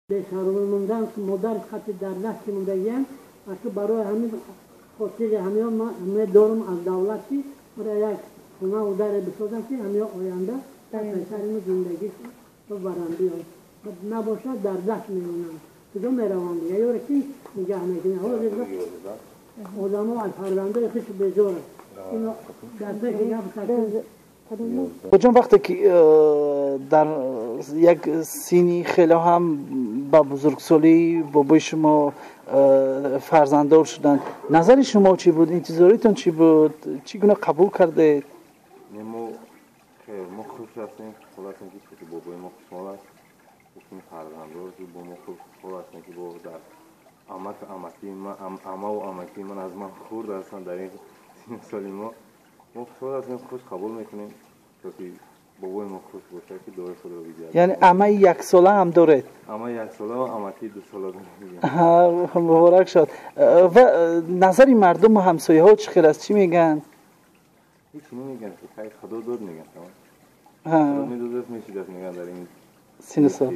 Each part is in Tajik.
Бесару мондан, модар хати дар дасти мондагиам, аки барои ҳамин хотири ҳамиё ман умед дорам аз давлат, ки барои як хона ударе бисозам, ки ҳамиё оянда дар пешари зиндагӣ бибарам, биём. Набошад, дар даст мемонам, куҷо меравам дига? Ёре ки нигаҳ мекунад. Ҳозир одамо аз фарзандои хеш безоранд. Ино дар пеши гап. Боҷон, вақте ки дар як синни хеле ҳам ба бузургсолӣ бобои шумо фарзанддор шуданд, назари шумо чӣ буд, интизоритон чӣ буд, чӣ гуна қабул кардед? Мо хуш ҳастем, хушҳол ҳастем, ки бобои мо хушҳол аст, ин фарзанддор бо мо. Хушҳол ҳастем, ки бо дар амак амаки амаву амаки ман аз ман хурд ҳастанд. Дар ин синну соли мо хушҳол ҳастем, хуш қабул мекунем, то ки бобои мо хуш бошад, ки дуои худро бидиҳад. Яъне амаи яксола ҳам доред? Амаи яксола ва амаки дусола дорем. Муборак шод. Ва назари мардуму ҳамсояҳо чӣ хел аст, чӣ мегӯянд? Ҳеч намегӯянд, ки хай, Худо дод, мегӯянд. Худо медодааст, мешидаст, мегӯянд, дар ин сину сол.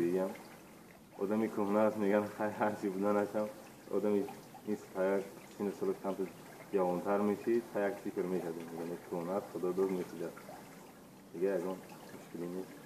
Одами кӯҳна аст, мегӯянд. Хай, ҳарчи буданашам, одами ин як сину солаш камтар ҷавонтар мешид, як фикр мекардем, мегӯянд, кӯҳна аст, Худо дод, мешидаст, дига ягон мушкилӣ нест.